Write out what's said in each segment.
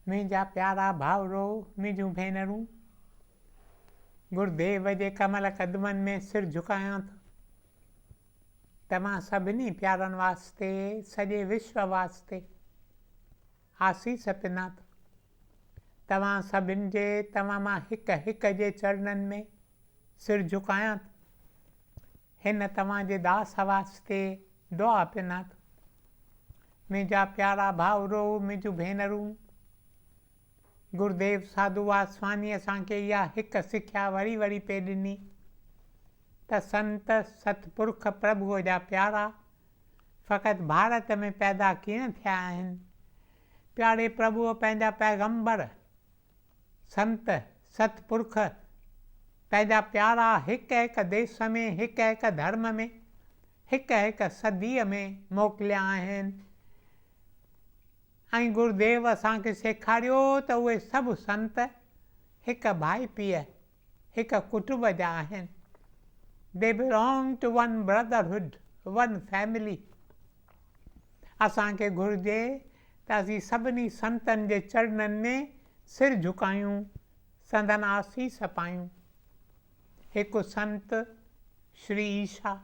منهنجا پيارا ڀائرو، منهنجون ڀينرون، گرديو جي ڪمل قدمن ۾ سر جهڪايان ٿو. توهان سڀني پيارن واسطي، سڄي وشو واسطي آسيس پنان ٿو. توهان سڀن جي، توهان مان هڪ هڪ جي چرنن ۾ سر جهڪايان ٿو. هن توهان جي داس واسطي دعا پنان ٿو. منهنجا پيارا ڀائرو، منهنجون ڀينرون، گرديو ساڌو واسواڻي اسان کي اها هڪ سکيا وري وري پئي ڏني ته سنت ستپرک پرڀوء جا پيارا فقط ڀارت ۾ پيدا ڪيئن ٿيا آهن. پياري پرڀوء پنهنجا پيغمبر، سنت، ستپرک، پنهنجا پيارا هڪ هڪ ديس ۾، هڪ هڪ ڌرم ۾، هڪ هڪ صديء ۾ موڪليا آهن ۽ گرديو اسان کي سيکاريو ته اهي سڀ سنت هڪ ڀائپيء، هڪ ڪٽنب جا آهن. They belong to one brotherhood, one family. اسان کي گهرجي ته اسين سڀني سنتن جي چرنن ۾ سر جهڪايون، سندن آسيس پايون. هڪ سنت شري عيسيٰ،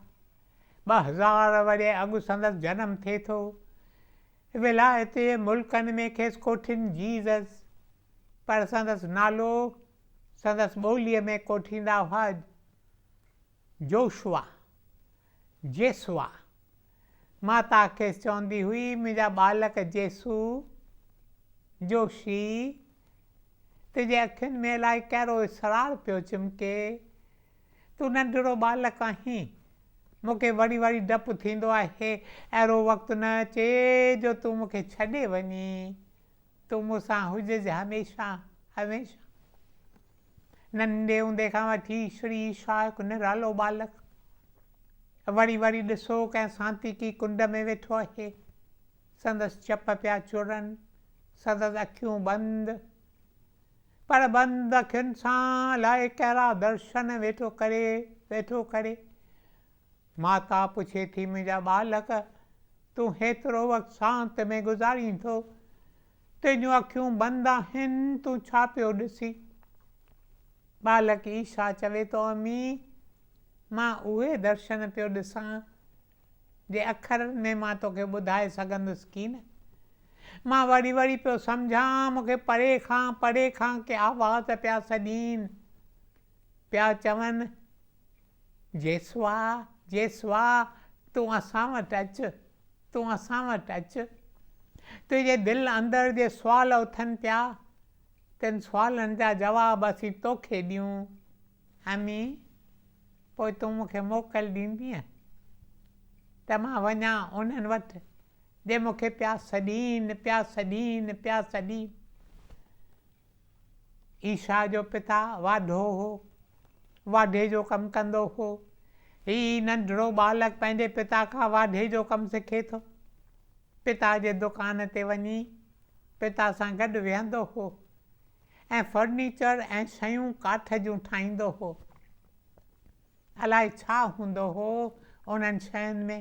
2000 ورهيه اڳ سندس جنم ٿئي ٿو. ولايت جي ملڪن ۾ کيس ڪوٺين جيزس، پر سندس نالو سندس ٻوليء ۾ ڪوٺيندا هئا جوشوا، جيسوا. ماتا کيس چوندي هئي، منهنجا ٻالڪ جيسو، جوشي، تنهنجي اکين ۾ الائي ڪهڙو اسرار پيو چمڪي. تون ننڍڙو ٻالڪ آهين. مون کي وري وري ڊپ ٿيندو آهي، اهڙو وقت نه اچي جو تون مون کي ڇڏي وڃين. تون مون سان هجج هميشه هميشه. ننڍي هوندي کان وٺي شري عيسيٰ هڪ نرالو ٻالڪ. وري وري ڏسو ڪنهن سانتيڪي ڪنڊ ۾ ويٺو آهي. سندس چپ پيا چرن، سندس اکيون بند، پر بند اکين سان الائي ڪهڙا درشن ويٺو ڪري، ويٺو ڪري. ماتا پڇي ٿي منهنجا ٻالڪ، تون هيترو وقت سانت ۾ گذارين ٿو، تنهنجون اکيون بند آهن، تون ڇا پيو ڏسين؟ ٻالڪ عيسيٰ چوي ٿو امي، مان اهي درشن پيو ڏسان، جي اکرن ۾ مان توکي ٻڌائي سگهندس ڪين. مان وري وري پيو سمجهان، مون کي پري کان پري کان ڪي آواز پيا سڏين، پيا چون، جيسوا، جيسوا، تون اسان وٽ اچ، تون اسان وٽ اچ. تنهنجي دل اندر جي سوال اٿن پيا، تن سوالن جا جواب اسين توکي ڏيون. امي، پوء تون مون کي موڪل ڏيندينء ته مان وڃان انهن وٽ، جي مون کي پيا سڏين، پيا سڏين، پيا سڏين. عيسيٰ جو پتا واڍو هو، واڍي جو ڪم ڪندو هو. هي ننڍڙو ٻالڪ پنهنجي پتا کان واڍي جو ڪم سکي ٿو. پتا جي دڪان تي وڃي پتا سان گڏ ويهندو هو. ۽ فرنيچر ۽ شيون ڪاٺ جون ٺاهيندو هو. الائي ڇا هوندو هو انهن شين ۾.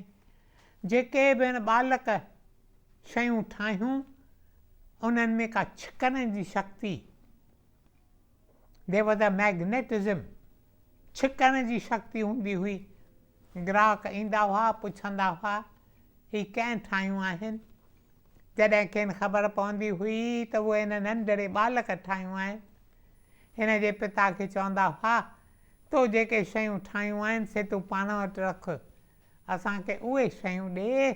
جيڪي به هن ٻالڪ شيون ٺاهيون، انهن ۾ ڪا ڇڪڻ جي شڪتي، There was a magnetism، ڇڪڻ جي شڪتي هوندي هئي. گراهڪ ايندا هئا، پڇندا هئا، هي ڪنهن ٺاهيون آهن؟ جڏهن کين خبر پوندي هئي ته اهي هن ننڍڙي ٻالڪ ٺاهيون آهن، هن جي پتا کي چوندا هئا، تو جيڪي شيون ٺاهيون آهن، سي تون پاڻ وٽ رک، اسان کي اهي شيون ڏي،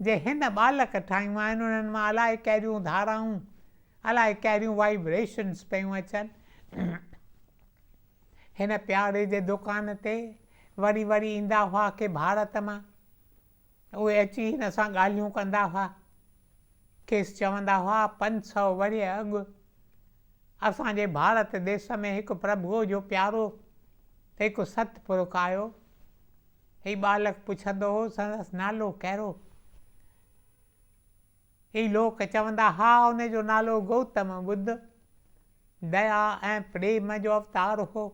جي هن ٻالڪ ٺاهيون آهن، انهن مان الائي ڪهڙيون ڌارائون، الائي ڪهڙيون وائبريشنز پيون اچن. هن پياري جي دڪان تي وري وري ايندا هئا ڪي ڀارت مان. اهي اچي هن سان ڳالهيون ڪندا هئا. کيس چوندا هئا، 500 ورهيه اڳ اسان جي ڀارت ديس ۾ هڪ پرڀوء جو پيارو هڪ ست پرک آيو. هي ٻالڪ پڇندو هو، سندس نالو ڪهڙو؟ هي لوڪ چوندا ها، ان جو نالو گوتم ٻڌ، ديا ۽ پريم جو اوتار هو.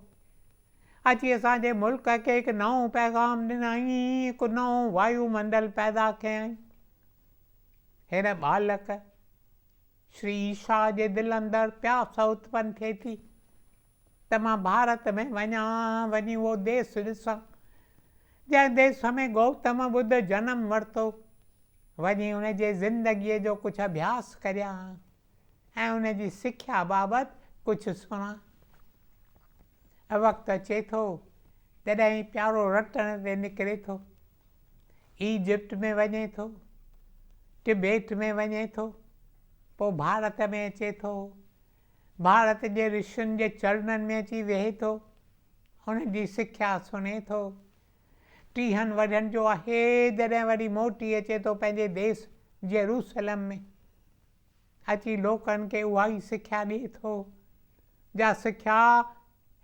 اچي اسان جي ملڪ کي هڪ نئون پيغام ڏنائين، هڪ نئون وايو منڊل پيدا ڪيائين. هن ٻالڪ شري عيشا جي دل اندر پياس اتپن ٿئي ٿي ته مان ڀارت ۾ وڃان، وڃي اهو ديس ڏسان، جنهن ديس ۾ گوتم ٻڌ جنم ورتو، وڃي ان جي زندگيء جو ڪجهه اڀياس ڪريان ۽ ان جي سکيا بابت ڪجهه سڻان. وقت اچي ٿو، جڏهن هي پيارو رٽڻ تي نڪري ٿو. ايجپٽ ۾ وڃي ٿو، ٽبيٽ ۾ وڃي ٿو، پوء ڀارت ۾ اچي ٿو، ڀارت جي رشين جي چرنن ۾ اچي ويهي ٿو، انهن جي سکيا سڻي ٿو. ٽيهن ورهين جو آهي جڏهن وري موٽي اچي ٿو پنهنجي ديس جيروسلم ۾. اچي لوڪن کي اها ئي سکيا ڏئي ٿو، جا سکيا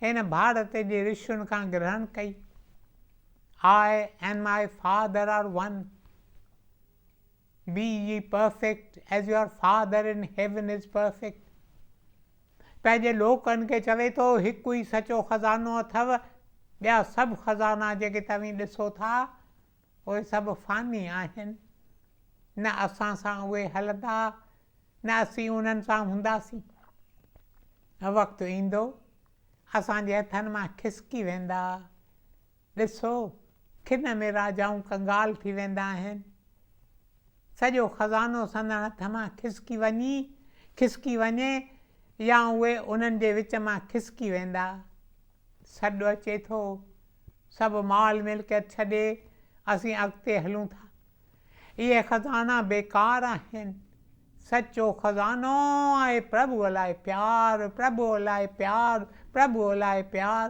هن ڀارت جي رشين کان گرهڻ ڪئي. I and my father are one. Be ye perfect as your father in heaven is perfect. پنهنجي لوڪن کي چوي ٿو، هڪ ئي سچو خزانو اٿو، ٻيا سڀ خزانا جيڪي توهين ڏسو ٿا، اهي سڀ فاني آهن، نه اسان سان اهي هلندا، نه اسين انهن سان هونداسين. وقت ايندو، اسان جي هٿن مان کسڪي ويندا. ڏسو، کن ۾ راجائون ڪنگال ٿي ويندا آهن. سڄو خزانو سندن هٿ مان کسڪي وڃي، کسڪي وڃي يا اهي انهن جي وچ مان کسڪي ويندا. سڏ اچي ٿو، سڀ مال ملڪيت ڇڏي اسين اڳتي هلون ٿا. اهي خزانا بيڪار آهن. سچو خزانو آهي پرڀوء لاء پيار، پرڀوء لاء پيار، پرڀوء لاء پيار.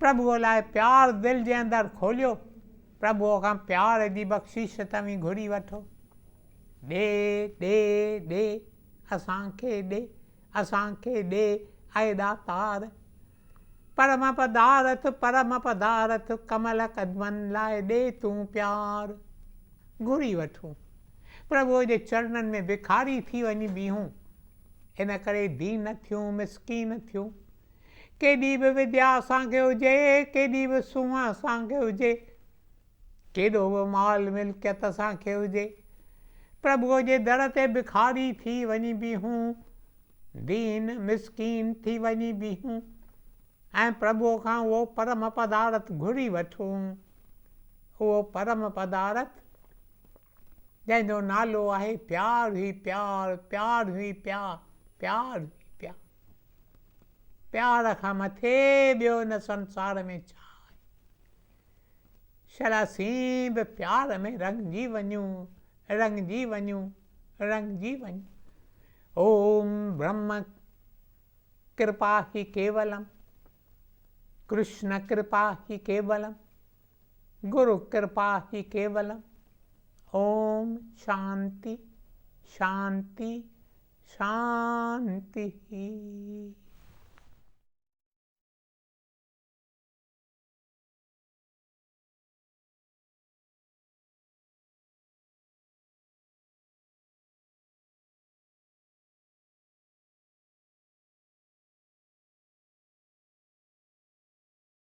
پرڀوء لاء پيار دل جي اندر کوليو. پرڀوء کان پيار جي بخشيش توهين گهري وٺو. ڏي، ڏي، ڏي، اسان کي ڏي. اسان کي ڏي اي ڏاتار. پرم پدارٿ پرم پدارٿ ڪمل قدمن لاء ڏي تون پيار. گهري وٺون پرڀوء جي چرنن ۾ بکاري ٿي وڃي بيهون. ان ڪري دين ٿيون مسڪين ٿيون. ڪيڏي به وديا اسان کي هجي، ڪيڏي به سونهن اسان کي هجي. ڪيڏو به مال ملڪيت اسان کي هجي، پرڀوء جي در تي بکاري ٿي وڃي بيهون، دين مسڪين ٿي وڃي بيهون ۽ پرڀوء کان اهو پرم پدارٿ گهري وٺون، اهو پرم پدارٿ جنهن جو نالو آهي پيار هي پيار، پيار هي پيار، پيار هي پيار. پيار کان مٿي ٻيو هن سنسار ۾ ڇا آهي؟ شل اسين به پيار ۾ رڱجي وڃون، رڱجي وڃون، رڱجي وڃون. اوم برهم ڪرپا هي ڪيولم، ڪرشن ڪرپا هي ڪيولم، گرو ڪرپا هي ڪيولم. اوم شانتي شانتي شانتي.